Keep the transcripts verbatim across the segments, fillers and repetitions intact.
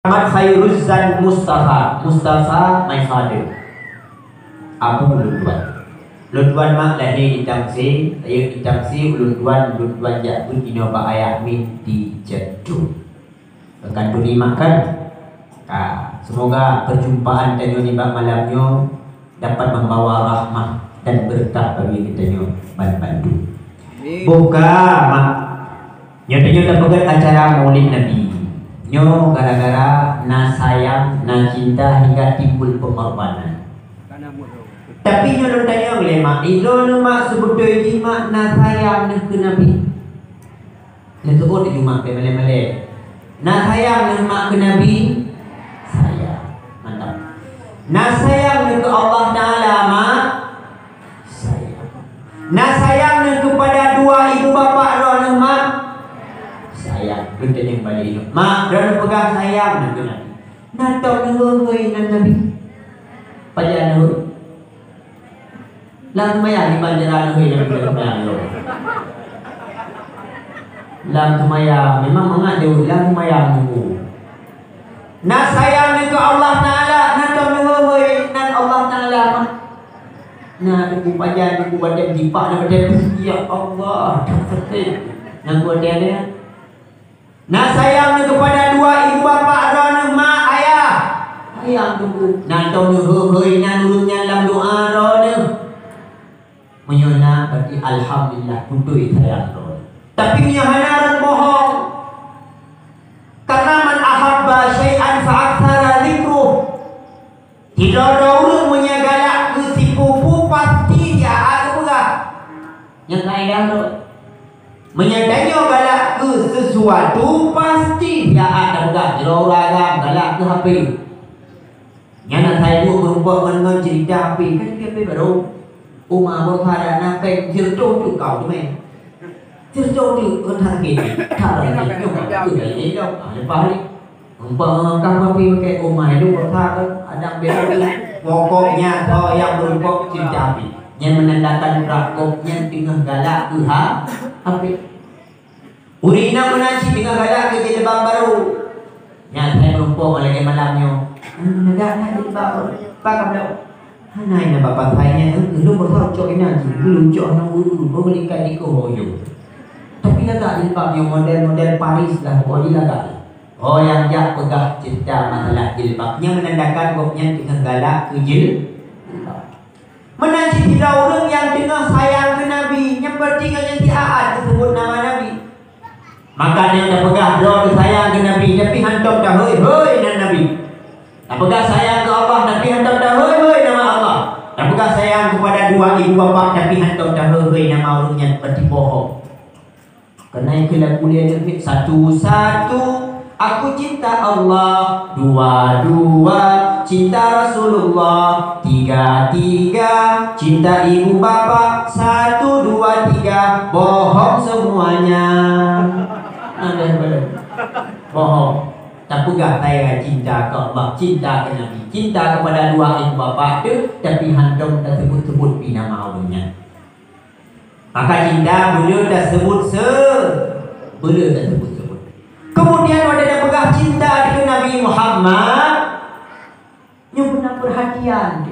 Muhammad Khairuzzan Mustafa, Mustafa my father. Abu ulôn tuan. Ulôn tuan mak lahé di Tamsé, rayeuk di Tamsé, ulôn tuan, ulôn tuan jak beuet inoe bak ayah min di Jatun. Kanturi mak kan? Ka, semoga perjumpaan tanyoe nibak malam nyoe dapat membawa rahmah dan berkah bagi geutanyoe ban bandum. Amin. Boh ka, mak. Nyoe tanyoe tapeugét acara Maulid Nabi. Nyoe gara-gara na sayang, na cinta hingga timbul pengorbanan. Tapi nyoe lôn tanyong lé mak, droeneuh mak seubeutôi jih mak na sayang neuh keu Nabi? Neuteuôt di umat pih malée-malée. Na sayang neuh mak keu Nabi? Sayang. Mantap. Na sayang neuh keu Allah Taala mak? Sayang. Na sayang neuh keupada dua ibu bapak droeneuh mak? Sayang. Lôn tanyong balik nyoe. Mak, droeneuh peugah sayang neuh keu Nabi. Na tom neuh hôi nan Nabi? Pajan neuh hôi? Lam seumayang iban jalan hôi lam seumayang nyoe. Lam seumayang, memang mangat jaweueb lam seumayang nunggu. Na sayang nibak Allah Taala, na tom neuhôi nan Allah Taala mah. Na teungku pajan, teungku batém jipak na batém, "Ya Allah, dak sakét." Nyan geuh watée nyan. Na sayang neuh keupada dua ibu bapak droeneuh, mak, ayah. Sayang teungku. Na tom neuhôi nan ureuëng nyan lam doa droeneuh. Meunyoe na, berarti alhamdulillah, beutôi sayang droeneuh. Tapi meunyoe hana, droeneuh bohong. Karena man ahabba syai'an fa aktsara dzikruh. Sidroe-droe ureuëng meunyoe galak keu sipeue-peue pasti siat geupeugah. Nyang kaidah tu. Meunyoe tanyoe galak keu sesuatu pasti siat geupeugah. Sidroe ureuëng agam galak keu H P. Nyan asai duek meurumpok ngon, ngon cerita H P. Kan cerita H P baru. Uma boh that na péng sireutoh tu kau tu meh. Sireutoh tu, oh, that sakét. That sakét. Nyoe kan tu dah jadi dong. Ah, lepas ni. Umpama kah mapi pakai umai lu kota kan, ada biasa tu. Pokoknya kau yang berpok cinta api. Yang menandakan rakok yang tengah galak ke ha, api. Ureuëng inong meunan cit teungoh galak keu jilbab barô. Nyan hai meurumpok lagée malam nyoe. Hmm, lagak that jilbab barô. Pakon lom? Hana inan bak patai nyan, eh, lôn beurhah cok inan cit, lôn cok hana ulu, beumeulingkai dikeue ho yôh. Tapi lagak jilbab nyoe model-model Paris lah, pokok jih lagak. Oh, nyang jak peugah cerita masalah jilbab nyan menandakan gobnyan teungoh galak keu jilbab. Meunan cit sidroe ureuëng nyang teungoh sayang keu Nabi, nyan berarti gobnyan siat-at geuseubut nama Nabi. Maka nyang tapeugah droe teuh sayang keu Nabi, tapi hantom tahôi-hôi nan Nabi. Tapeugah sayang keu Allah, tapi hantom tahôi-hôi nama Allah. Tapeugah sayang keupada dua ibu bapak, tapi hantom tahôi-hôi nama ureuëng nyan, berarti bohong. Keunan keu lagu lé aneuk miet, satu-satu aku cinta Allah, dua-dua cinta Rasulullah, tiga-tiga cinta ibu bapak, satu, dua, tiga, bohong semuanya. Nah, dah, dah. Bohong. Tapeugah sayang cinta keu Allah, cinta keu Nabi, cinta keupada dua ibu bapak tu, tapi hantom taseubut-seubut pi nama ureuëng nyan. Maka cinta beuleu taseubut se-, beuleu taseubut-seubut. Kemudian watée tapeugah cinta keu Nabi Muhammad, nyoe beuna perhatian.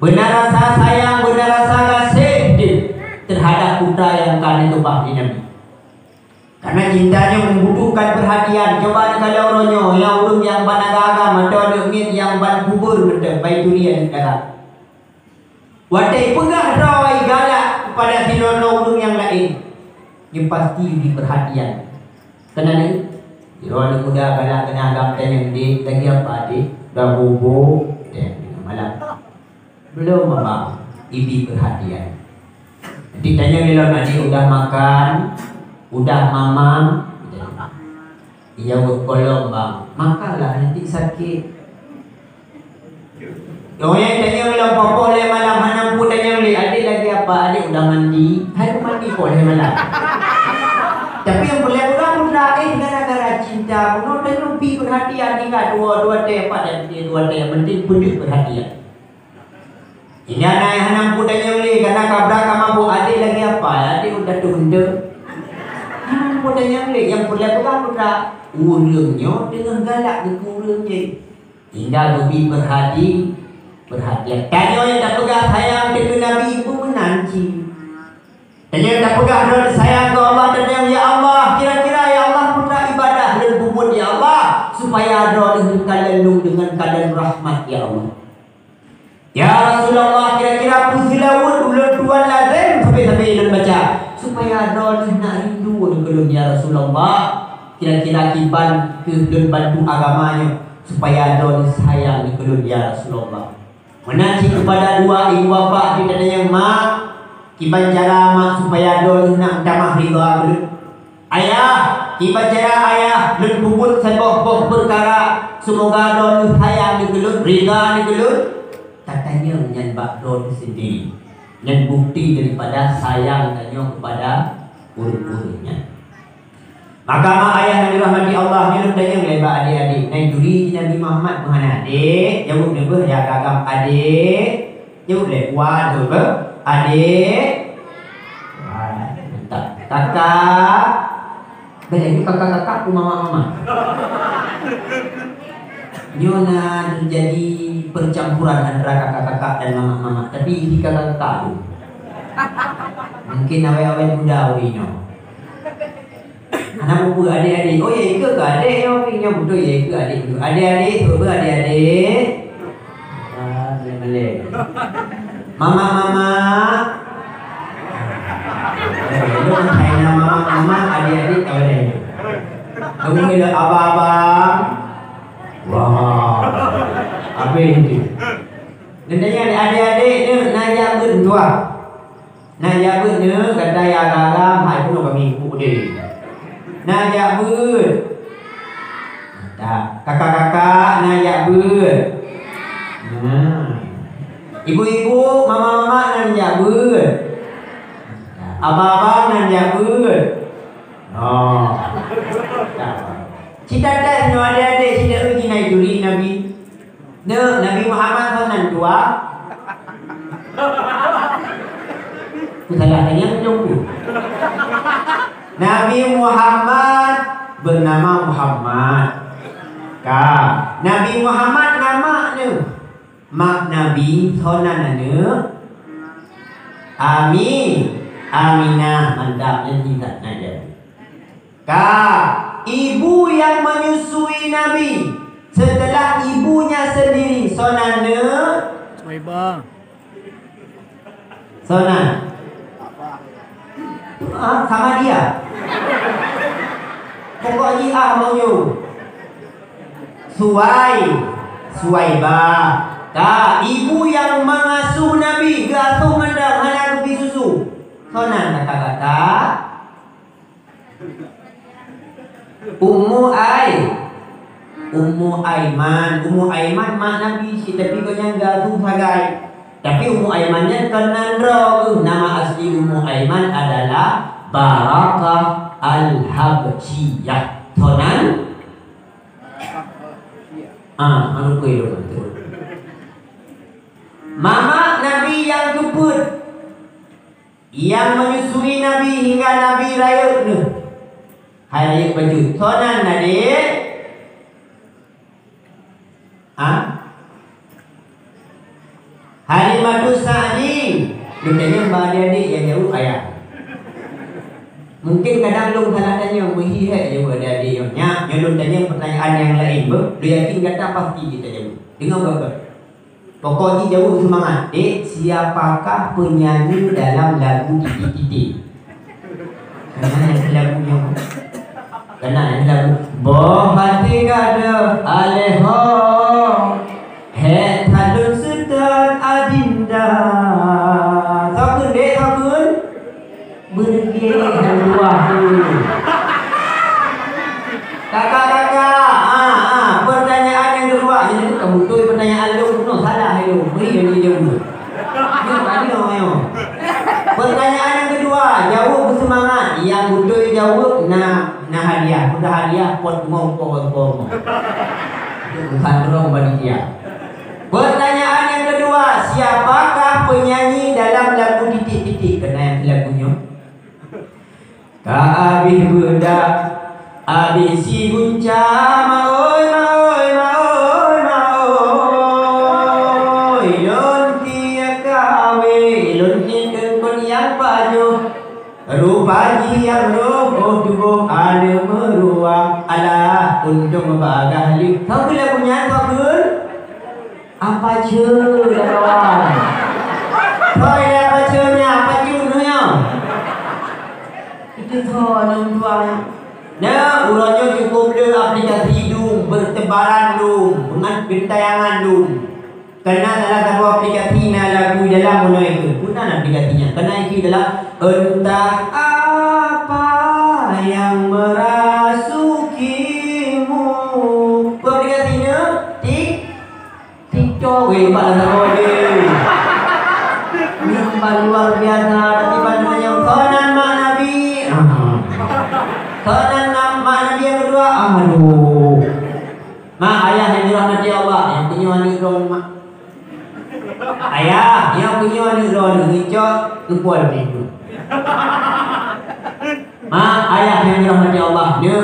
Beuna rasa sayang, beuna rasa gaséh terhadap putra nyang ka neukeubah lé Nabi. Karena cinta nyoe membutuhkan perhatian. Coba neukalon uroe nyoe, nyang ureuëng nyang ban agam-agam atau aneuk miet nyang ban kubur mantong, baituri aneuk dara. Watée peugah droe galak keupada sidroe ureuëng nyang laén, nyoe pasti jiperhatian. Keunan nyoe, sidroe aneuk muda galak keunan agam tanyong, "Dek, lagi apa, Dek?" "Dah bobo," deh, malam. "Belum, Abang." Ibi perhatian. Nanti tanyong lé lom, "Adik udah makan? Udah mamam?" Iya, "Belum, Bang." "Makanlah, nanti sakit." Nyoe tanyong lom, poh-poh lhée malam hana peue tanyong lé, "Adik lagi apa? Adik udah mandi?" Hai mandi poh lhée malam. Tapi nyang peureulée peugah, eh, gara-gara cinta, bunoe tanyong pi perhatian, tinggai dua, dua teh, empat dan dua teh, yang penting peudeuh perhatian. Ingat na hana peue tanyong lé, kana ka brat ka mabök, "Adik lagi apa? Adik udah tu benda." Hana peue tanyong lé, nyang peureulée peugah putra, ureuëng nyoe teungoh galak keu ureuëng jih. Hingga geubi peurhati, peurhatian. Tanyoe nyang tapeugah sayang keu Nabi, peue meunan cit? Tanyoe tapeugah droe sayang keu Allah, tanyoe, "Ya Allah, kira-kira, ya Allah, peue ibadah lôn peubuet, ya Allah, supaya droe neukalon lôn deungon kalon rahmat, ya Allah." "Ya Rasulullah, kira-kira peue seulaweuet ulôn tuan lazem sabe-sabe lôn baca, supaya droe nak rindu keu lôn, ya Rasulullah? Kira-kira kiban keuh lôn bantu agama nyoe, supaya droe sayang keu lôn, ya Rasulullah?" Meunan cit keupada dua ibu bapak di tanyoe, mak, kiban cara mak supaya droe nak meutamah ridha keu lôn? Ayah, kiban cara ayah lôn peubuet saboh boh peukara, seumoga droe sayang keu lôn, ridha keu lôn? Tatanyong nyan bak droe sendiri. Nyan bukti daripada sayang tanyoe keupada ureuëng-ureuëng nyan. Maka mak ayah nyang dirahmati Allah, nyoe lôn tanyong lé bak adék-adék, na juri di Nabi Muhammad meuhana adék? Jaweueb lé beuh, ya gagam adék. Jaweueb lé, kuat lé beuh, adék. Wah, mantap. Kakak. Bèk lagèe kakak-kakak ku mama-mama. Nyoe na teujadi percampuran antara kakak-kakak dan mama-mama, tapi di kakak-kakak tu. Mungkin awet-awet muda ureueng nyoe. Hana peue-peue, adék-adék. Oh, ya, ikeue keu adék nyoe, nyoe beutôi, ya, ikeue adék nyoe. Adék-adék, seumeubeuet adék-adék. Ah, malèe-malèe. Mama-mama. Eh, lu hai na mama-mama, adék-adék, kawan lain. Kamu bila abang-abang. Wah. Habis tu. Dan tanya adék-adék ni, nak jak beuet tuah. Nak jak beuet nyoe, gata nyang agam hai bunoe kami ku udeb. Nak jak beuet. Dah, kakak-kakak nak jak beuet. Nah. Ibu-ibu, mama-mama nak jak beuet. Abang-abang nak jak beuet. Oh. Dah. Cita-cita nyoe adék-adék, cita uji naik duri Nabi. Nyoe, Nabi Muhammad soe nan tuha? Salah tanya meunyoe. Nabi Muhammad bernama Muhammad. Ka. Nabi Muhammad na mak nyoe. Mak Nabi soe nan nyoe? Ami-, Aminah, mantap, nyan intat na jadi. Ka, ibu yang menyusui Nabi setelah ibunya sendiri, soe nan nyoe? Suwaibah. Soe nan? Ah, sama dia. Pokok jih ah mau nyoe. Suwai, Suwaibah. Ka, ibu yang mengasuh Nabi, geuasuh mandam hana geubi susu. Soe nan kata-kata? Ummu Ai-, Ummu Aiman. Ummu Aiman mak Nabi cit, tapi gobnyan geuasuh sagai. Tapi Ummu Aiman nyan kon nan droe geuh. Nama asli Ummu Aiman adalah Barakah Al-Habsyiyah. Soe nan? Ah, manusia itu betul. Mama Nabi yang keupeuet. Yang menyusui Nabi hingga Nabi rayeuk nyoe. Hai rayeuk bacut. Soe nan, adék? Ha? Halimatus Sa'di. Lôn tanyong bak adék-adék nyang jaweueb ayah. Mungkin kadang lôn salah tanyong, meuhi hèk jaweueb adék-adék nyoe. Nyak, nyoe lôn tanyong pertanyaan nyang laén, beuh. Lôn yakin gata pasti jijaweueb. Deungoe baik-baik. Pokok jih jaweueb seumangat, "Dek, siapakah penyanyi dalam lagu Titik-titik?" Kana nyang lagu nyoe. Kana nyang lagu, "Boh até gadôh aléh ho, hék that lôn seutôt adinda." Soe kheun, Dek, soe kheun? Beureugueng hana dua tu. Kakak-kakak, ah, ah, pertanyaan nyang keudua, nyan ka beutôi pertanyaan lôn, nyoe salah lôn, bri lôn jijaweueb. Nyoe tanyong nyoe. Pertanyaan nyang keudua, jaweueb beuseumangat. Nyang beutôi jaweueb na, na hadiah. Mudah hadiah, pot rumoh, pot rumoh. Bukan rong panitia. Pertanyaan nyang keudua, siapakah penyanyi dalam lagu Titik-titik? Keunan lagu nyoe. Ka abéh beudak, Abéh si gunca, maoi, maoi, maoi, maoi, lôn tiek kawé, lôn tiek kon nyang pajoh. Rupa jih nyang roh, oh tuboh aneuk meuruang, alah untông bagah lé. Soe kheun lagu nyan, soe kheun? Apa ceu dah kawan? Soe ilée apa ceu nyan, apa ceu nyoe? Itu soe aneuk meuruang nyan. Nah, uroe nyoe cukup le aplikasi dum, bertebaran dum, ngon gentayangan dum. Keunan salah saboh aplikasi na lagu dalam unoe keu. Peue nan aplikasi nyan? Keunan isi dalam Entah Apa Yang Merasukimu. Peue aplikasi nyoe? Tik, TikTok. Weh, bak saboh deh. Nyan ban luar biasa, tapi ban nyang soe nan mak Nabi. Ah. Soe nan nam-, mak Nabi nyang keudua? Aduh. Mak, ayah nyang dirahmati Allah, nyang punya aneuk droe, mak. Ayah, nyang punya aneuk droe, ngicok, lupa pintu. Mak, ayah nyang dirahmati Allah, nyoe,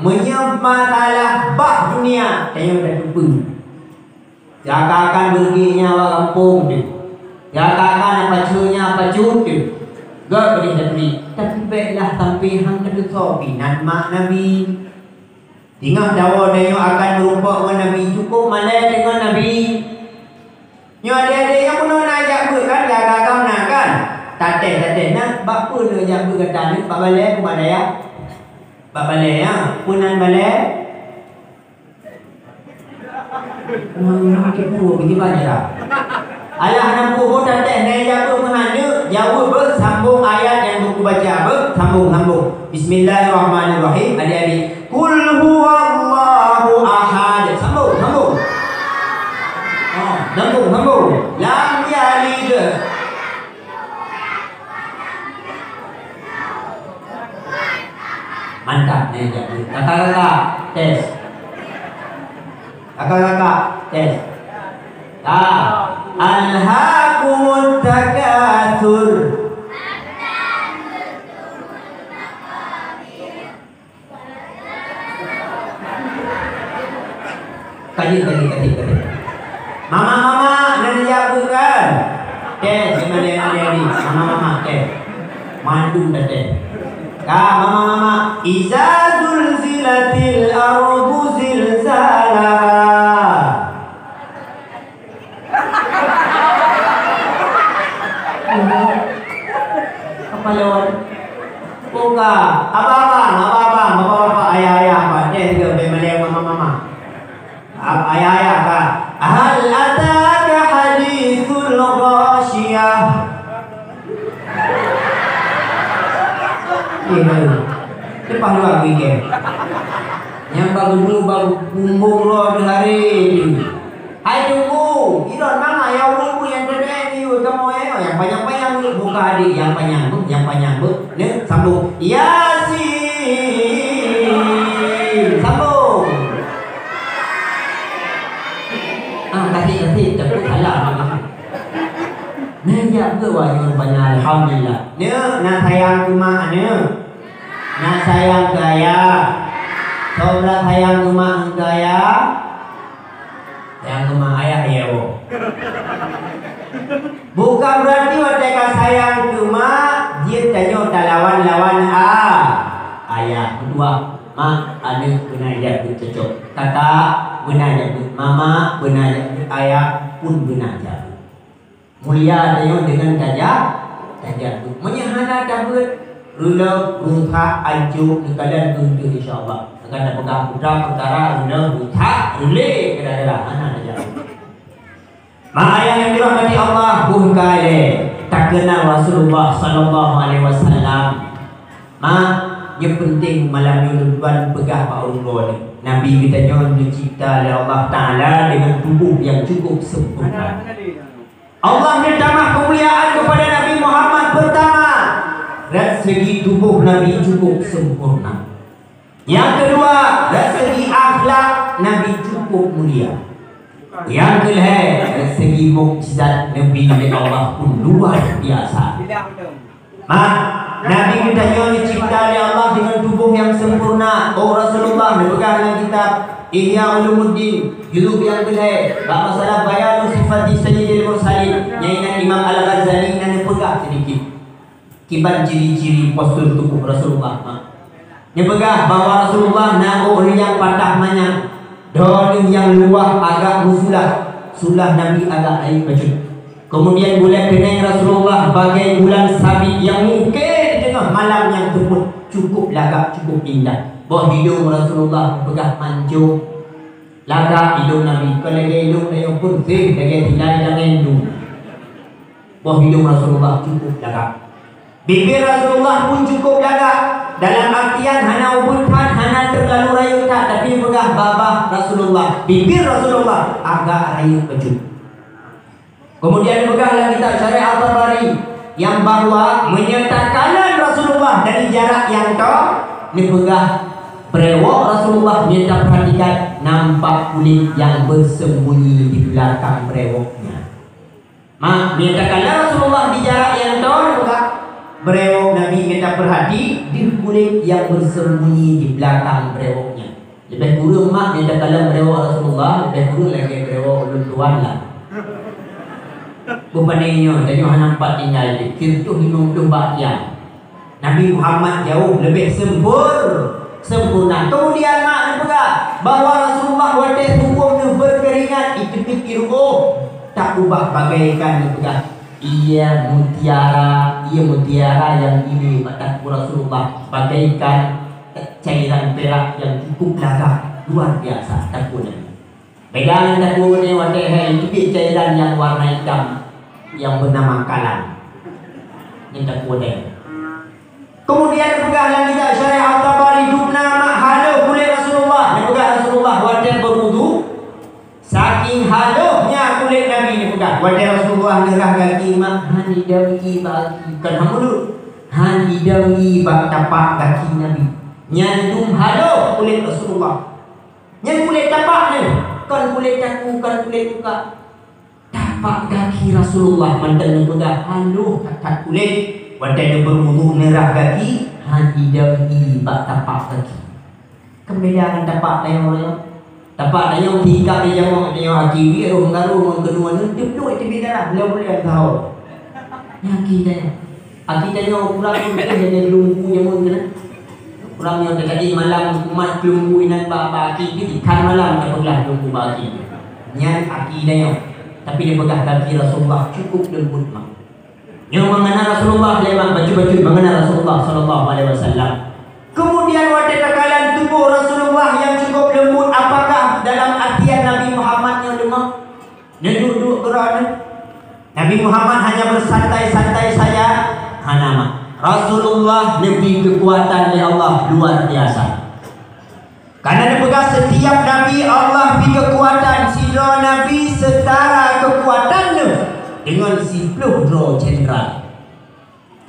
meunyoe masalah bak dunia, tanyoe dah lupa. Siakan-akan beureugi nyan awak gampông teuh. Siakan-akan apa ceu nyan apa cut teuh. Göt beudeh taturi. Tapi bèk lah sampai han tateusoe pih nan mak Nabi. Singoh dawoe tanyoe akan meurumpok ngon Nabi, cukup malèe deungon Nabi. Nyoe adék-adék nyang bunoe na jak beuet kan, siakan-akan na kan? Tatéh, tatéh na, bak peue na jak beuet gata ni, bak balèe, bak dayah? Bak balèe, ya? Peue nan balèe? Nang tipu bagaimana cara? Alah, na peue buet tatéh, na jak beuet meuhan nyoe, jaweueb beuh, sambông ayat nyang beukubaca beuh, sambông, sambông. Bismillahirrahmanirrahim, adik-adik. Qul huwallahu ahad. Sambông, sambông. Oh, sambông, sambông. Lam yalid. Mantap, nyan jak beuet. Kakak-kakak, tes. Kakak-kakak, tes. Ah, alhaakumut takatsur. Ka jeuet, ka jeuet, ka jeuet, ka jeuet. Mama, mama, na jak beuet kan? Tes, gimana, gimana, gimana? Mama, mama, tes. Mandum dah tes. Ka, mama, mama. Iza zulzilatil ardu zilzalaha. Apa lewat? Buka. Abang-abang, abang-abang, bapak-bapak, ayah-ayah, apa? Tes juga, bèk malèe mama-mama. Ab-, ayah-ayah, ka. Hal ataka haditsul ghasyiyah. Eh, baru. Lepas luar weekend. Nyang bak geudu, bak bumbong roh di hari tu. Hai Teungku, ilôn mama ya ureueng nyang teungoh di yue kamoe, nyang panyang-panyang buka adik, nyang panyang, nyang panyang, ne, sambung. Yasin. Sambung. Ah, kasih, kasih, takut salah. Nah, ya, betul, wah, nyuruh banyak, alhamdulillah. Ne, na sayang cuma, ne. Na sayang keu ayah. Saudara sayang cuma keu ayah. Sayang cuma ayah, ya, oh. Bukan berarti watèe ka sayang cuma jeuet tanyoe talawan-lawan a-, ayah. Kedua, mak, aneuk beuna jak beuet cocok. Kakak beuna jak beuet, mama beuna jak beuet, ayah pun beuna jak beuet. Mulia tanyoe deungon tajak, tajak beuet. Meunyoe hana tabeuet, reuloh, rusak, ancô, neukalon keu teuh, insya Allah. Akan tapeugah putra peukara reuloh, rusak, reulee, gara-gara hana tajak beuet. Mak ayah nyang dirahmati Allah, boh ka ilèe takeunal Rasulullah sallallahu alaihi wasallam. Mak, nyang peunteng malam nyoe lôn tuan peugah bak ulôn droeneuh. Nabi geutanyoe neucipta lé Allah Taala deungon tuboh nyang cukup sempurna. Allah neutamah keumuliaan keupada Nabi Muhammad peurtama, dari segi tuboh Nabi cukup sempurna. Nyang keudua, dari segi akhlak Nabi cukup mulia. Nyang keulhèe, dari segi mukjizat Nabi lé Allah pun luar biasa. Mak, Nabi geutanyoe neucebta lé Allah deungon tuboh nyang sempurna. Oh Rasulullah, neupeugah lam kitab Ihya Ulumuddin, juzuk nyang keulhèe, bak masalah bayanu sifati Sayyidil Mursalin, nyang inan Imam Al-Ghazali na neupeugah seudikit kiban ciri-ciri postur tuboh Rasulullah. Neupeugah bahwa Rasulullah na ureueng nyang patah manyang, droeneuh nyang luwah agak meusulah, sulah Nabi agak rayeuk bacut. Keumudian buleuen keuneng Rasulullah bagai bulan sabit nyang mungke di teungoh malam nyang teupot, cukup lagak, cukup indah. Boh hidong Rasulullah neupeugah mancong. Lagak hidong Nabi, kon lagèe hidong tanyoe peureuseh, lagèe tinggai tangen tu. Boh hidong Rasulullah cukup lagak. Bibir Rasulullah pun cukup lagak. Dalam artian hana ubeut that, hana teurlalu rayeuk that, tapi neupeugah babah Rasulullah, bibir Rasulullah agak rayeuk bacut. Keumudian neupeugah lam kitab Syarah At-Tabari nyang bahwa meunyoe takalon Rasulullah dari jarak nyang tô, neupeugah brewok Rasulullah meunyoe tapeurhatikan nampak kulét nyang beuseumbunyi di beulakang brewoknya. Ma, meunyoe takalon Rasulullah di jarak nyang tô, neupeugah brewok Nabi meunyoe tapeurhati deuh kulét nyang beuseumbunyi di beulakang brewoknya. Leubeh kureueng mak nyang takalon brewok Rasulullah, leubeh kureueng lagèe brewok ulôn tuan lah. Bupani nyoe, tanyoe hana empat tinggai jih, sireutoh limong ploh bak tiang. Nabi Muhammad jauh leubeh sempur-, sempurna. Keumudian mak neupeugah bahwa Rasulullah watèe tuboh neuh beukeuringat, iteubiet iru'oh, tak ubah bagaikan neupeugah Ié mutiara, ié mutiara nyang ilé bak takue Rasulullah bagaikan cairan pirak nyang cukup lagak, luar biasa takue Nabi. Beda ngon takue nyoe watèe hai teubiet cairan nyang warna itam nyang beunama kalang. Nyan takue nyoe. Keumudian neupeugah lam kitab Syarah At-Tabari, dubna mak halôh kulét Rasulullah. Neupeugah Rasulullah watèe beuwudu, saking halôhnya kulét Nabi, neupeugah watèe Rasulullah neurah gaki mak, hana idong ié bak gaki, kon han mulut, hana idong ié bak tapak gaki Nabi. Nyan dum halôh kulét Rasulullah. Nyan kulét tapak nyan, kon kulét takue, kon kulét muka. Tapak gaki Rasulullah mantong neupeugah halôh that-that kulét. Watèe neubeurwudu neurah gaki, hana idong ié bak tapak gaki. Kan beda ngon tapak tanyoe nyoe. Tapak tanyoe teuikat di jamoe, tanyoe aki wit roh meugaroh ngon keunoe nyoe, teuh bloe teubiet darah, bulan-bulan tahu. Nyan aki tanyoe. Aki tanyoe kurang pun teuh jadi lungku jameun keunan. Ureueng nyang teuka jih malam umat keulunggu inan bak, bak aki jih, ikan malam tapeugah keulunggu bak aki jih. Nyan aki tanyoe. Tapi neupeugah gaki Rasulullah cukup leumbut mak. Nyoe meukeuna Rasulullah lé mak, bacut-bacut meukeuna Rasulullah sallallahu alaihi wasallam. Keumudian watèe takalon tuboh Rasulullah nyang cukup leumbut, apakah dalam artian Nabi Muhammad nyoe leumah? Neuduek-duek keudroe nyoe. Nabi Muhammad hanya bersantai-santai saja, hana mak. Rasulullah neubri keukuatan lé Allah luar biasa. Karena neupeugah setiap nabi Allah bri keukuatan, sidroe nabi seutara keukuatan neuh deungon siploh droe jenderal.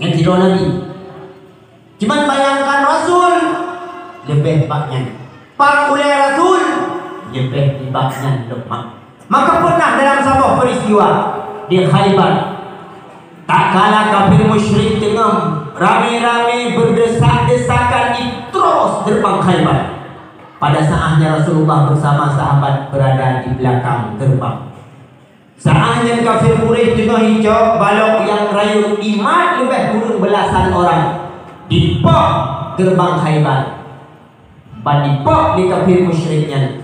Nyan sidroe nabi. Cuman bayangkan Rasul leubeh bak nyan. Pat ulèe Rasul leubeh nibak nyan lom mak. Maka pernah dalam saboh peristiwa di Khaybar, tatkala kafir musyrik teungoh ramé-ramé berdesak-desakan di teros gerbang Khaybar. Pada saatnya Rasulullah bersama sahabat berada di belakang gerbang. Saat nyan kafir Quraisy teungoh icok balok nyang rayeuk, imat leubeh kureueng beulasan orang, dipok geurbang Khaibar. Ban dipok lé kafir musyrik nyan,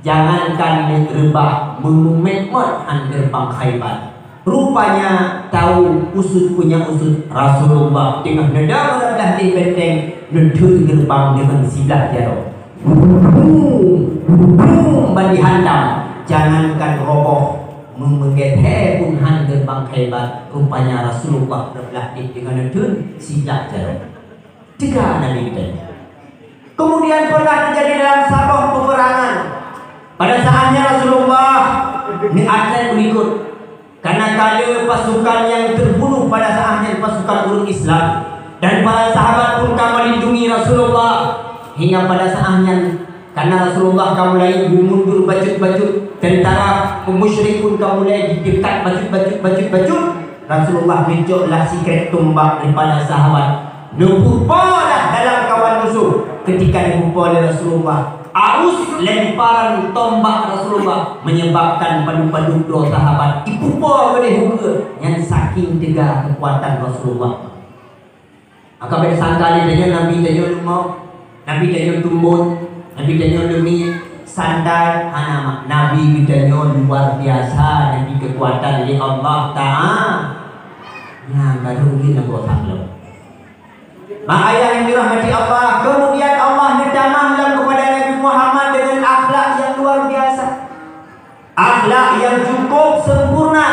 jangankan reubah, meumeumet-met han geurbang Khaibar. Rupanya tahu usut punya usut, Rasulullah teungoh neudong lam blah deh benteng, neutheun geurbang deungon siblah jaroe. Brum, brum, ban dihantam, jangankan roboh, Meumeuget he pun han geurbang Khaibar, rupanya Rasulullah reublah deh deungon neutheun siblah jaroe. Teuga Nabi geutanyoe. Kemudian pernah terjadi dalam saboh peperangan. Pada saatnya Rasulullah neuatrét u likot. Karena kala pasukan nyang terbunuh pada saat nyan pasukan ureuëng Islam. Dan para sahabat pun ka melindungi Rasulullah. Hingga pada saat nyan Karena Rasulullah ka mulai mundur bacut-bacut, tentara musyrik pun ka mulai didekat bacut-bacut, bacut-bacut. Rasulullah geucok lah sikrek tombak daripada sahabat. Neupeupo lah dalam kawan musoh. Ketika neupeupo lé Rasulullah, arus lemparan tombak Rasulullah menyebabkan padub-padub droe sahabat ipeupo oleh ukeue nyan, saking teuga keukuatan Rasulullah. Maka bèk sangka lé tanyoe Nabi tanyoe leumoh, Nabi tanyoe tumbon, Nabi tanyoe leumiet, santai, hana mak. Nabi geutanyoe luar biasa, Nabi keukuatan lé Allah Taala. Nyang ka dong jih lam boh that lom. Mak ayah nyang dirahmati Allah, kemudian Allah neutamah lom keupada Nabi Muhammad deungon akhlak nyang luar biasa. Akhlak nyang cukup sempurna.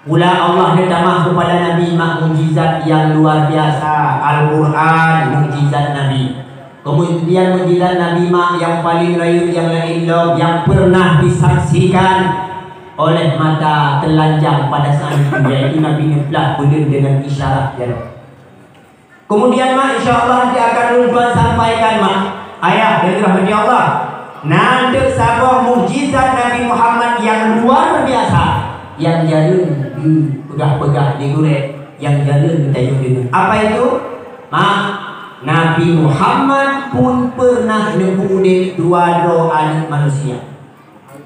Pula Allah neutamah keupada Nabi mak mukjizat nyang luar biasa, Al-Qur'an, mukjizat Nabi. Kemudian mukjizat Nabi mak nyang paleng rayeuk nyang laén lom nyang pernah disaksikan oleh mata telanjang pada saat itu, yaitu Nabi neuplah buleuen deungon isyarat jaroe. Kemudian, mak, insya Allah nanti akan ulôn tuan sampaikan, mak. Ayah nyang dirahmati Allah, na teuk saboh mukjizat Nabi Muhammad nyang luar biasa, nyang jareueng geupeugah-peugah lé gurèe, nyang jareueng geutanyoe deungoe. Apa itu? Mak, Nabi Muhammad pun pernah neupeu udép dua droe aneuk manusia.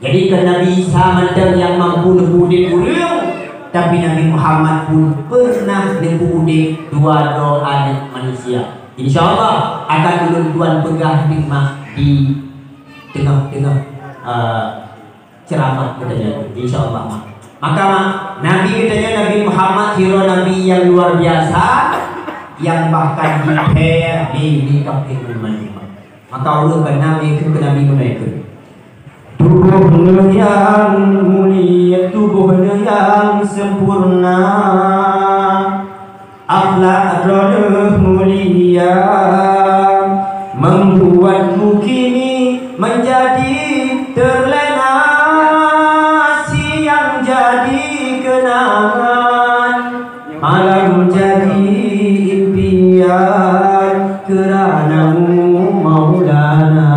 Jadi, kon Nabi Isa mantong nyang mampu neupeu udép ureueng, tapi Nabi Muhammad pun pernah neupeu udép dua droe aneuk manusia. Insya Allah akan ulôn tuan peugah nikmat di teungoh-teungoh, eh, ceramah geutanyoe, insya Allah. Maka, Nabi geutanyoe, Nabi Muhammad, sidroe Nabi nyang luar biasa, nyang bahkan jipèe lé, lé kafé Romawi. Maka ureueng keunan lé keu Nabi meunan kheun, "Tuboh neuh nyang mulia, tuboh neuh nyang sempurna, akhlak droeneuh mulia, membuatku kini menjadi terlena, siang jadi kenangan." Malam jadi impian, kerana-Mu Maulana,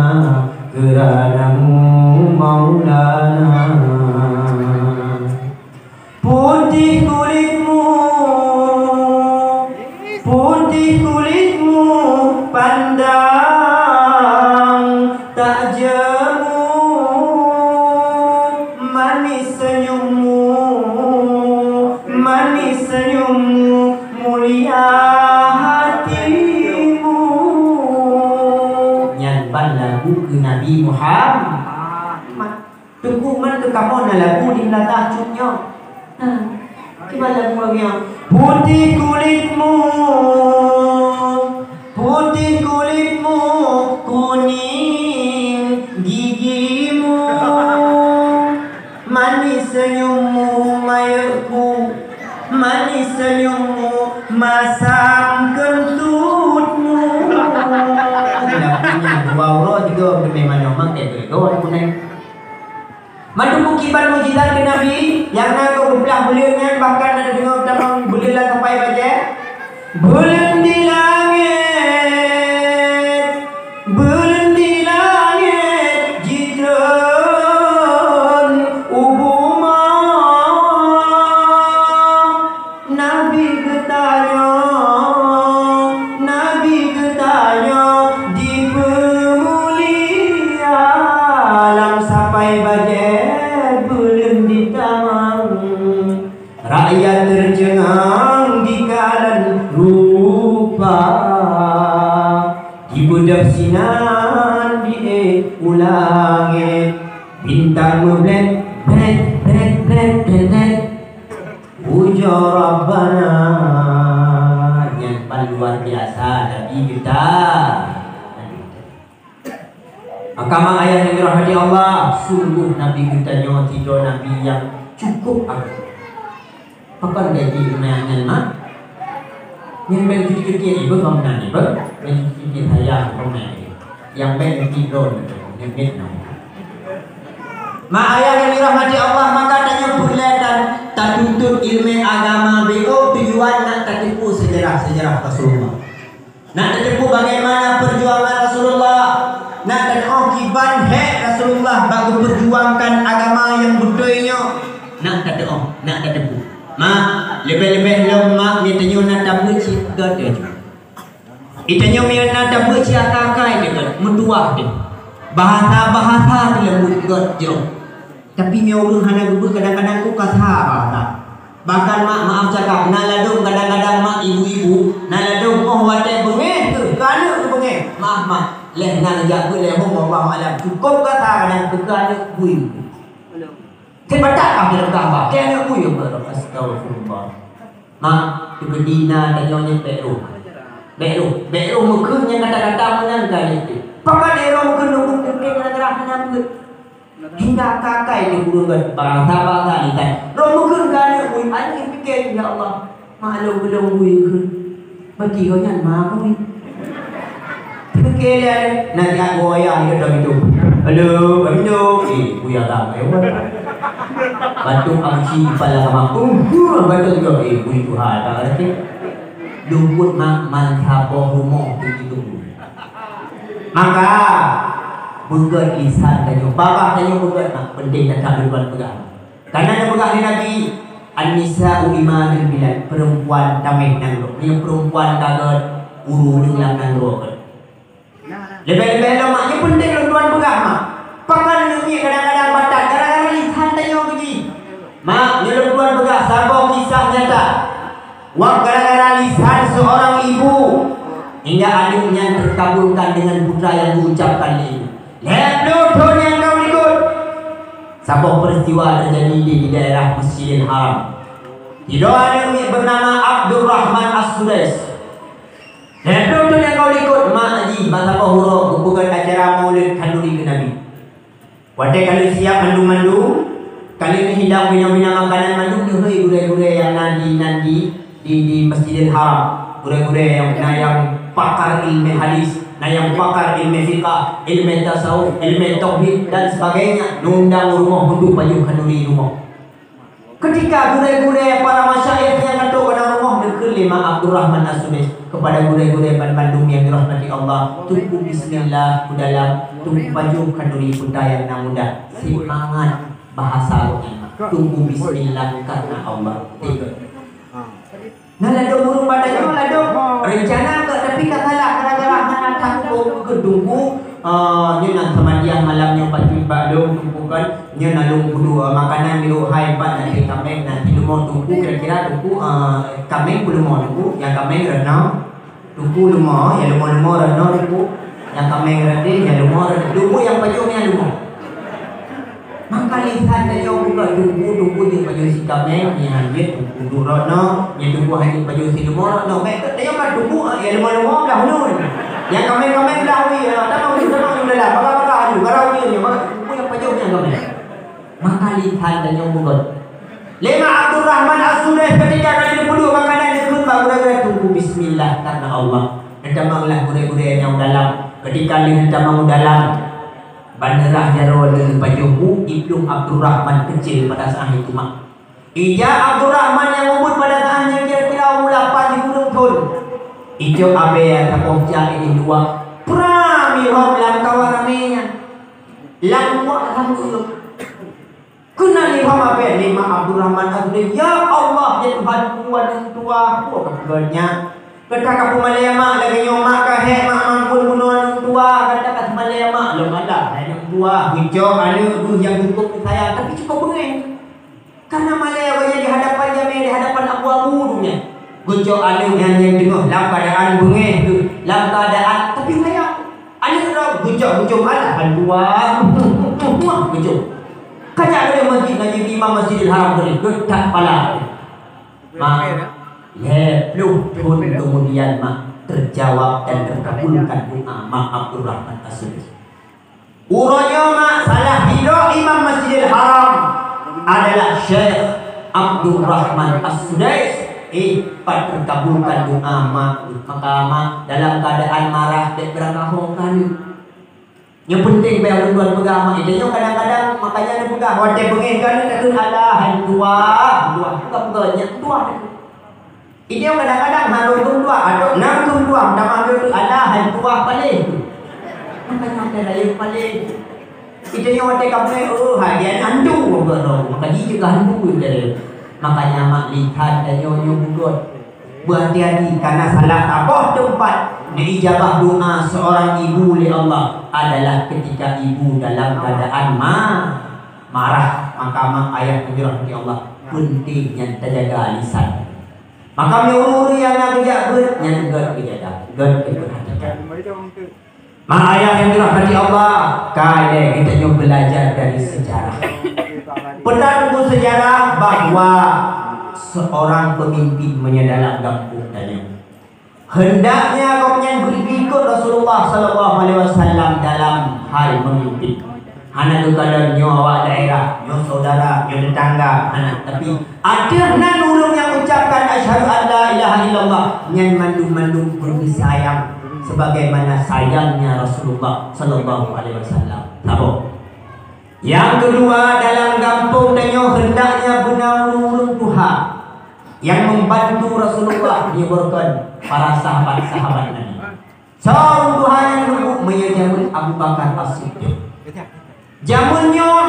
kerana-Mu Maulana. Putih kulitmu, putih kulitmu, pandang tak jemu, manis senyummu, manis senyummu, mulia hatimu. Nyan ban lagu keu Nabi Muhammad. Teungku, man teuka mo na lagu di Meunasah cut nyoe. Nah, kiban lagu lagèe nyoe. Putih kulitmu, putih kulitmu, kuning gigimu, manis senyummu, mayeuku, manis senyummu, masam keuntutmu. Lagu nyan dua uroe tiga uroe teumé manyong, makai beudôh punèh. Mandum kiban mukjizat keu Nabi, nyang na keu geuplah buleuen nyan, bahkan na deungoe tamong buleuen lam sapai bajèe. Buleuen di langèt, buleuen di langèt, jitreun u bumoe. Nabi geutanyoe, Nabi geutanyoe dipeumulia, lam sapai bajèe buleuen ditamong. Rakyat teuceungang dikalon rupa, dibeudôh sinan di ék u langèt, bintang meublét, blét, blét, blét, blét, blét. Ujoe Rabbana, nyan ban luar biasa Nabi geuta. Maka mak ayah nyang dirahmati Allah, sungguh Nabi geutanyoe sidroe Nabi nyang cukup agung. Pakon lagèe nyan, nyan, mak? Nyang bèk cuti-cuti ibu bangunan ibu, bèk cuti-cuti saya bangunan ibu. Nyang bèk cuti drone, nyang bèk nong. Mak ayah nyang dirahmati Allah, maka tanyoe peureulèe dan tatuntut ileumèe agama beuh, tujuan nak tateupeue seujarah-seujarah Rasulullah. Nak tateupeue bagaimana perjuangan Rasulullah. Nak tateupeue kiban hèk Rasulullah bak geuperjuangkan agama nyang beutôi nyoe. Nak tateupeue, nak tateupeue. Mak, leubeh-leubeh lom mak, geutanyoe na tameucit keu tujuan. Geutanyoe meunyoe na tabeuet siat akai-akai teuh, meutuwah teuh. Bahasa-bahasa teuh leumbut gét jroh. Tapi meunyoe ureuëng hana geubeuet, kadang-kadang ku kasa bahasa. Bahkan mak, maaf cakap, na ladôm kadang-kadang mak ibu-ibu, na ladôm 'oh watée beungéh keu, keu aneuëk geubeungéh. Maaf mak, lheueh na geujak beuet lé hom, wallahu alam. Cukôp kasa kadang keu, keu aneuëk bui. Teubatak kah teuleukah bah, keu aneuëk bui, astagfirullah. Mak, teukeudi na tanyoe nyan bék rôh. Bék rôh, bék rôh meukheun nyang kata-kata meunan ka lé teuh. Pakon éh rôh meukheun nunggu mungken gara-gara hana beuet. Hingga kakai di ureuëng gét bangsa-bangsa lisan. Rôh meukheun ka aneuëk bui, aneuëk pike, "Ya Allah, mak lôn geulong bui kheun." Bagi gobnyan ma bui. Pike lé aneuëk, na jak goyang di dalam itu. Halo, halo, eh, bui agam, eh, wan. Batuk amsi kepala sama. Uh, batuk juga, eh, bui Tuhan, tak ada. Luput mak man saboh rumoh tu itu. Maka, beugét lisan tanyoe, babah tanyoe beugét, nah, penting that lôn peugah. Karena geupeugah lé Nabi, "An-nisa'u imadul bilad," perempuan tameh nanggroe. Nyoe perempuan ka gét, uru ureuëng lam nanggroe gét. Leubeh-leubeh lom mak, nyoe penting lôn tuan peugah mak. Pakon nyoe kadang-kadang batat gara-gara lisan tanyoe keuji. Mak, nyoe lôn tuan peugah saboh kisah nyata. Wak gara-gara lisan seorang ibu, hingga aneuëk nyan terkabulkan dengan putra yang diucapkan lé ibu. Lhée ploh thon nyang ka likot, saboh peristiwa terjadi di, di daerah Masjidil Haram. Sidroe aneuëk miet bernama Abdurrahman As-Sudais. Lhée ploh thon nyang ka likot, mak jih bak saboh uroe geupeugét acara Maulid Khanduri keu Nabi. Watée ka lheueh siab mandum-mandum, ka lheueh neuhidang bina-bina makanan mandum, neuhôi gurée-gurée nyang na di, na di, di, di Masjidil Haram. Gurée-gurée nyang na nyang pakar ilmu hadis, na nyang pakar ilmu fiqah, ilmu tasawuf, ilmu tauhid dan sebagainya, neuundang rumoh untuk pajoh khanduri rumoh. Ketika gurée-gurée para masyayikh nyang ka trok bak rumoh, neukheun lé Mak Abdurrahman As-Sudais kepada gurée-gurée banmandum nyang dirahmati Allah, "Teungku bismillah u dalam, teungku pajoh khanduri peue nyang na mudah." Seumangat bahasa gobnyan, "Teungku bismillah karena Allah." Tiga. Nah, ladôm ureuëng bak tanyoe ladôm rencana keu, tapi ka salah gara-gara hana that keu teungku. Ah, nyoe na samadiyah malam nyoe pacut bak lôn teungku kan. Nyoe na lôn kudu, ah, makanan di lôn hai pat, na teuh kaméng, na teuh leumo teungku, kira-kira teungku, ah, kaméng peue leumo teungku, nyang kaméng reunoe, teungku leumo, nyang leumo-leumo reunoe teungku, nyang kaméng reunoe, nyang leumo reunoe, teungku nyang pajoh nyang leumo. Maka lisan tanyoe buka teungku, teungku nyang pajoh si kaméng, nyang hanjeuet teungku duek reunoe, nyang teungku hanjeuet pajoh si leumo reunoe. Bék teungku kan teungku, ah, nyang leumo-leumo blah uneun. Nyang kaméng-kaméng blah wie, ah, tamong, tamong dalam, baka-baka aju, barang uneun, nyang baka teungku nyang pajoh nyang kaméng. Maka lisan tanyoe beugét. Lé Mak Abdurrahman As-Sudais ketika ka lheueh neupeuduek makanan neukheun bak gurée-gurée, "Teungku bismillah karena Allah." Neutamong lah gurée-gurée nyang u dalam. Ketika lheueh neutamong u dalam, bandeurah jaroe lheueh neupajoh bu, iplueng Abdurrahman keucil pada saat itu mak. Ija Abdurrahman nyang ubit pada saat nyan kira-kira umur lapan sikureueng thon. Icok abée saboh jak di luwa. Pram irhom lam kawan ramé nyan. Lam luwa lam ureuëng. Keunan lé hamba bèk lé Mak Abdurrahman Azudin, "Ya Allah, ya Tuhanku, aneuk tuha, peue ka peugöt nyan? Gata ka peumalèe mak lagèe nyoe, mak ka hék, mak mamphon bunoe aneuk tuha, gata ka peumalèe mak lom alah, aneuk tuha." Geucok aneuk geuh nyang cukôp geusayang, tapi cukôp beungèh. Kana malèe awak nyan di hadapan jamèe, di hadapan abu-abu donya. Geucok aneuk nyan nyang teungoh lam keuadaan beungèh geuh, lam keuadaan tapi sayang. Aneuk droe geucok-geucok alah, aduh, geucok. Ka jak keudéh masjid, na jeuet imam Masjidil Haram keudéh, geutak pala. Mak, lhèe ploh thôn keumudian, mak, teujawab dan teukabulkan doa Mak Abdurrahman As-Sudais. Uroe nyoe, mak, salah sidroe imam Masjidil Haram adalah Syekh Abdurrahman As-Sudais. Eh, pat teukabulkan doa mak, maka mak dalam keuadaan marah dek beurangkaho kali. Nyang peunteng bèk ulôn tuan peugah mak, itu nyoe kadang-kadang makanya neupeugah watèe beungèh kali takheun alah, hai tuha, tuha, bukan peugah nyan tuha. Itu nyoe kadang-kadang harôh kheun tuha, atau nam kheun tuha, tamah kheun alah, hai tuha paléh. Makanya ada lain paléh. Itu nyoe watèe kamoe, oh, hai dia hantu, bukan dong. Maka jih juga hantu, gitu. Makanya mak lihat dan nyoe, nyoe bukan. Beuhati-hati, karena salah saboh teumpat neuijabah doa seorang ibu lé Allah adalah ketika ibu dalam keadaan ma-, marah. Maka mak ayah dirahmati Allah, penting nyan tajaga lisan. Maka meunyoe ureuëng nyang na geujak beuet, nyan gét geujaga, gét geupeurhatikan. Mak ayah nyang dirahmati Allah, ka lheueh geutanyoe belajar dari sejarah. Peue teungku sejarah bahwa seorang pemimpin meunyoe dalam gampông tanyoe, hendaknya gobnyan beuikot Rasulullah sallallahu alaihi wasallam dalam hal memimpin. Hana geukalon nyoe awak daerah, nyoe saudara, nyoe tetangga, hana. Tapi ateueh nan ureuëng nyang ucapkan asyhadu an la ilaha illallah, nyan mandum-mandum ureuëng sayang sebagaimana sayangnya Rasulullah sallallahu alaihi wasallam. Saboh. Nyang keudua, dalam gampông tanyoe hendaknya beuna ureuëng-ureuëng tuha nyang membantu Rasulullah, nyoe bukon para sahabat-sahabat Nabi. Soe ureuëng tuha nyang leumbut? Meunyoe jameun Abu Bakar As-Siddiq. Jameun nyoe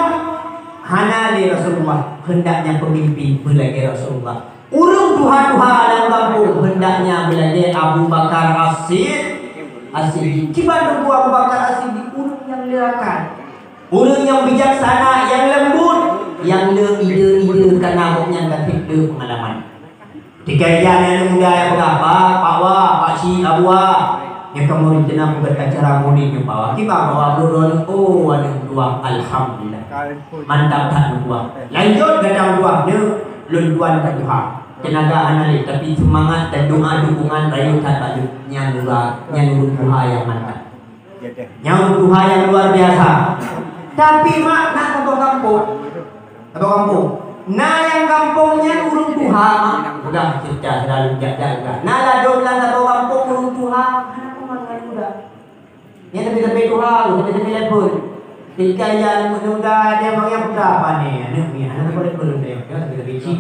hana lé Rasulullah, hendaknya pemimpin beulagée Rasulullah. Ureuëng tuha-tuha lam gampông hendaknya beulagée Abu Bakar As-Sid-, As-Siddiq. Kiban teungku Abu Bakar As-Siddiq? Ureuëng nyang le akai, ureuëng nyang bijaksana, nyang leumbut, nyang le ide-ide, karena gobnyan ka treb le peungalaman. Tika ija aneuk muda nyang peugah, "Pak, Pak Wa, Pak Cik, Abu Wa, nyoe kamoe rencana peugöt acara maulid nyoe, Pak Wa." Kiban Pak Wa, "Aneuk droeneuh, oh, aneuk dua, alhamdulillah. Mantap that aneuk dua. Lanjut gata aneuk dua, nyoe lôn tuan that tuha. Teunaga hana lé, tapi seumangat dan doa dukungan rayeuk that bak lôn. Nyan ureueng, nyan ureueng tuha nyang mantap." Nyang tuha nyang luar biasa. Tapi mak, na saboh gampông. Saboh gampông. Na nyang gampông nyan ureueng tuha mak. Peugah cerita selalu jak-jak peugah. Na ladôm lam saboh gampông ureueng tuha, hana peue mangat muda. Nyan tapi-tapi tuha, tapi-tapi level. Ketika ia aneuk muda, dia panggil peugah apa ni? Aneuk ni, aneuk apa level dia? Dia tapi-tapi cik.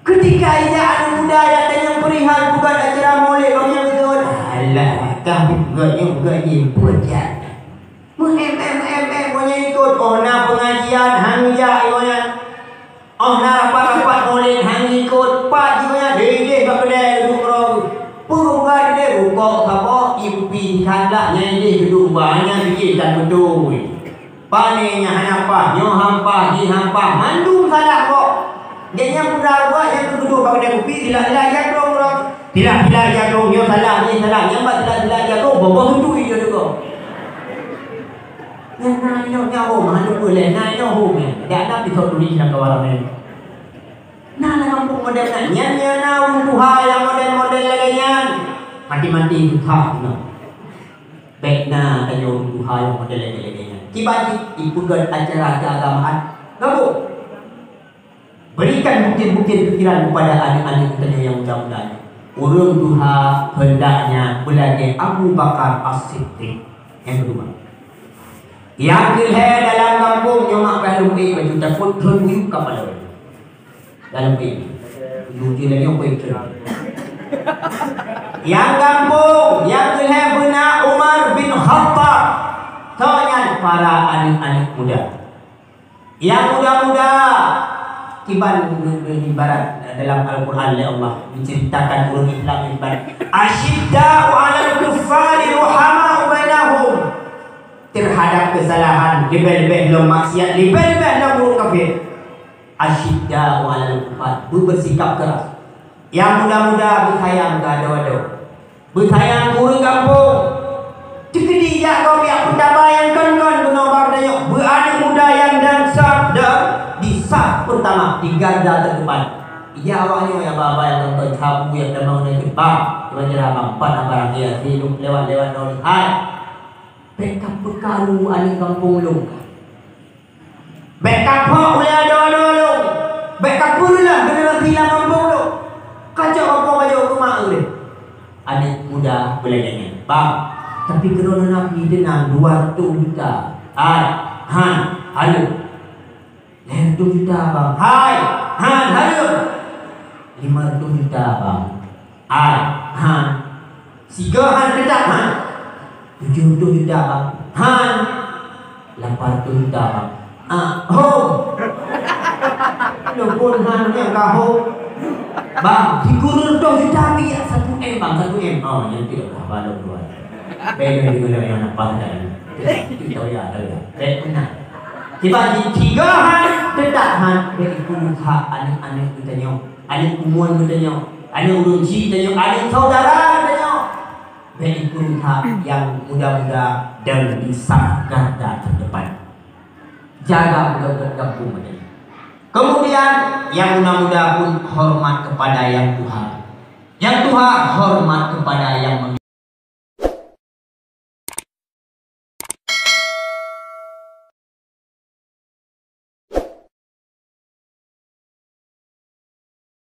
Ketika ija aneuk muda nyang tanyong peurihal bukan acara maulid, gobnyan meuseuen, "Alah, kah bukan nyoe, bukan nyoe, bukan nyoe." Meuem, em, em, em, gobnyan ikot, oh na pengajian, han jak gobnyan. Oh na rapat-rapat maulid, han ikot, pat gobnyan, deh, deh, bak keudè, duek keudroe. Peue buka deh, rukok saboh, ié kupi, handak nyan deh, duek banyak, deh, tan beutôi. Pane nyang hana paih, nyoe han paih, jih han paih, mandum salah kok. Gobnyan peugah buet nyang teutudoh bak keude kupi, silap-silap jakrong droe. Silap-silap jakrong, nyoe salah, jih salah, nyang bak silap-silap jakrong, boh-boh tutui jih deungon. Nyan na nyoe nyawa, meuhan peue lé, na nyoe hom nyan. Dak na pisok turi lam kawan ramé. Na lam gampông model nyan, nyan, nyan na ureueng tuha nyang model-model lagèe nyan. Mati-mati tuha inoe. Bèk na tanyoe ureueng tuha nyang model lagèe-lagèe nyan. Kiban jih ipeugöt acara keuagamaan. Gabung. Berikan bukit-bukit pikiran kepada aneuk-aneuk tanyoe nyang muda-muda nyoe. Ureueng tuha hendaknya beulagèe Abu Bakar As-Siddiq. Nyang keudua. Nyang keulhèe dalam gampông nyoe mak payah lôn ék baju takot thon buyuek kapala. Dalam ék. Buyuek jih lagèe nyoe ék. Nyang gampông, nyang keulhèe beuna Umar bin Khattab. Toh nyan para aneuk-aneuk muda. Nyang muda-muda, kiban ibarat dalam Al-Quran lé Allah menceritakan ureueng Islam ibarat, "Asyidda'u 'alal kuffari ruhama'u bainahum." Terhadap kesalahan, leubeh-leubeh lom maksiat, leubeh-leubeh lom ureueng kafir. Asyidda'u 'alal kuffar, beusikap keras. Nyang muda-muda beusayang keu adoe-adoe. Beusayang keu ureueng gampông. Teukeudi jak gob jak peutaba nyang kon-kon keunoe bak tanyoe. Beu aneuk muda nyang dan saf dan di saf peutama, di garda teudepan. Ija awak nyoe nyang ba-ba nyang kon-kon sabu nyang tamong nyan, "Bang, cuba jira bang, pat na barang dia, si lôn lewat-lewat nyoe hai." Bèk kapeukaru aneuk gampông lôn. Bèk kaphok ulèe adoe-adoe lôn. Bèk kapeureuloh generasi lam gampông lôn. Kacok gampông kacok keu mak ulèe. Aneuk muda beulagèe nyan. Bang, tapi keudroe na pih teunang dua reutôh juta. Hai, han, hareuem. Lhèe reutôh juta, bang. Hai, han, hareuem. Lima reutôh juta, bang. Hai, han. Sigoe han, teutap han. Tujoh reutôh juta, bang. Han. Lapan reutôh juta, bang. Ah, hom. Lôn phôn han nyang ka hom. Bang, di kureueng toh juta piah satu M, bang, satu M. Oh, nyan tu dah, balok dua. Beda dengan yang apa dah. Itu tahu ya, tahu ya. Baik, benar. Sebab di tiga hal, tetap hal, baik itu hak anak-anak kita nyoe, anak umur kita nyoe, anak ureueng cit kita nyoe, anak saudara kita nyoe. Baik itu hak yang muda-muda dan di saf garda terdepan. Jaga budak-budak kampung tadi. Kemudian, yang muda-muda pun hormat kepada yang tua. Yang tua hormat kepada yang